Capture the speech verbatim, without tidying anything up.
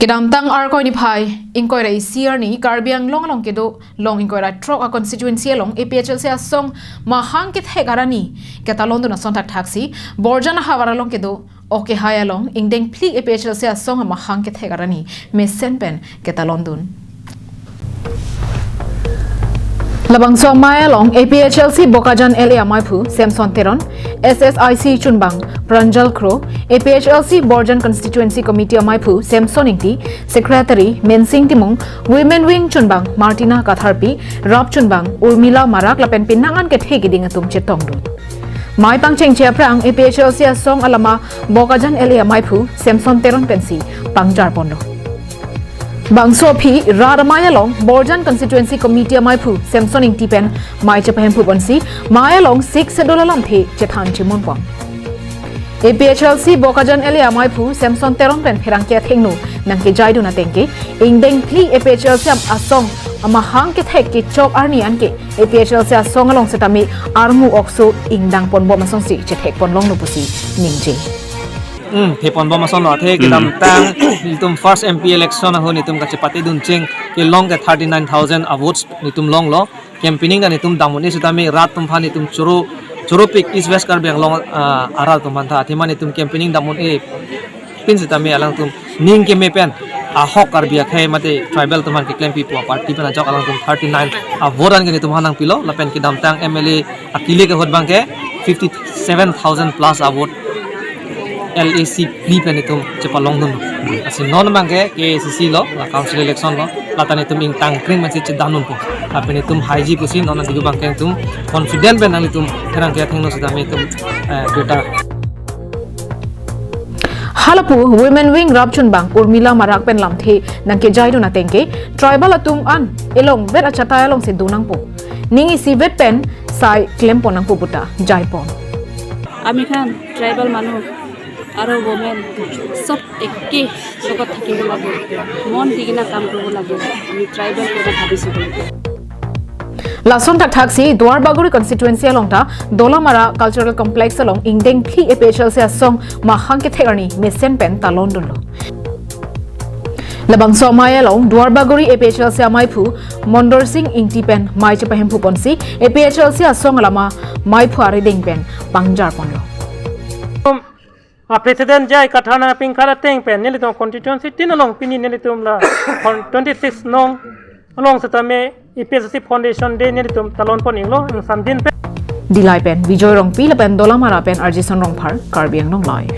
Kedamtang Arkoi niphai ingkoi ra isi arni Karbi Anglong along kedo long ingkoi ra throk a constituency along A P H L C asong mahang kethek arni ketalondun ason thakthaksi Borjan ahavar along kedo Okehai along ingdeng phli A P H L C asong amahang kethek arni mesen pen ketalondun. Labangso amei along A P H L C Bokajan L A amaiphu Samson Teron, S S I C chunbang Pranjal Kro, A P H L C Borjan Constituency Committee amaiphu Samson Ingti, Secretary Mensing Timung, Women Wing chunbang Martina Katharpi, rap chunbang Urmila Marak lapen pinangan kethe keding atum chetongdun. Mei pangchengche aphrang A P H L C asong alama Bokajan L A amaiphu Samson Teron pensi pangjar ponlo. Bangso aphi rat amei along Borjan Constituency Committee amaiphu Samson Ingti pen mei chepahemphu ponsi mei along Sixth Schedule alamthe chethan chimon pon. A P H L C Bokajan L A amaiphu Samson Teron pen pherangke athengno nangkejaidun ateng ke ingdeng phli A P H L C asong amahang kethek kechok arni anke A P H L C asong along setame armu okso ingdang ponbom asonsi chethek ponlonglo pusi ningje. Hmm, the ponbom asonlo athe kedamtang nelitum first M P election ahut nelitum kachepatedun cheng kelong ke thirty nine thousand a votes nelitum longlo. Campaigning ta nelitum dam un-e setame rat atum aphan nelitum choro choropik East West Karbi Anglong, ah, arat atum aphan tha athema nelitum campaigning dam un-e pin setame alangtum ning keme pen ahok Karbi akhei mate tribal atum aphan keklempipo a party pen ajok alangtum thirty nine a vote anke nelitum aphan nangpilo lapen kedamtang M L A akile ke ahut abangke fifty seven thousand plus a vote L A C phli pen nelitum chepalongdun. Lasi non abangke K A C C lo, la council election lo, lata nelitum ingtang kring pensi chedanunpo. Lapen nelitum haiji pusi non adigu abangke nelitum confident pen nanglitum pherangke athengno setame nelitum, eh, better. Halapu Women Wing rap chunbang Urmila Marak pen lamthe nangkejaidun ateng ke tribal atum an elongvet achatai alongsi donangpo. Ning isivet pen sai klem pon nangpo puta jaipon. আমি খান ট্ৰাইবেল মানুহ আৰু ৱমেন চব একে লগত থাকিব লাগে, মন দি কিনে কাম কৰিব লাগে। আমি ট্ৰাইবেল কোনো ভাবিছোঁ। Lason thakthaksi Duarbagori constituency along ta Dolamara Cultural Complex along ingdeng phli A P H L C asong mahang kethek arni mesen pen talondunlo. Labangso amei along Duarbagori A P H L C amaiphu Mondor Sing Ingti pen mei chepahemphu ponsi A P H L C asong alama meiphu arideng pen pangjar ponlo. A President J I Kathar nangpingkar ateng pen nelitum constituency tin along pini nelitum la twenty six nong along setame A P H L C Foundation Day nelitum talon pon inglo, ingsamdin pen. Dillai pen Bijoy Rongpi lapen Dolamara pen Arjison Rongphar, Karbi Anglong Live.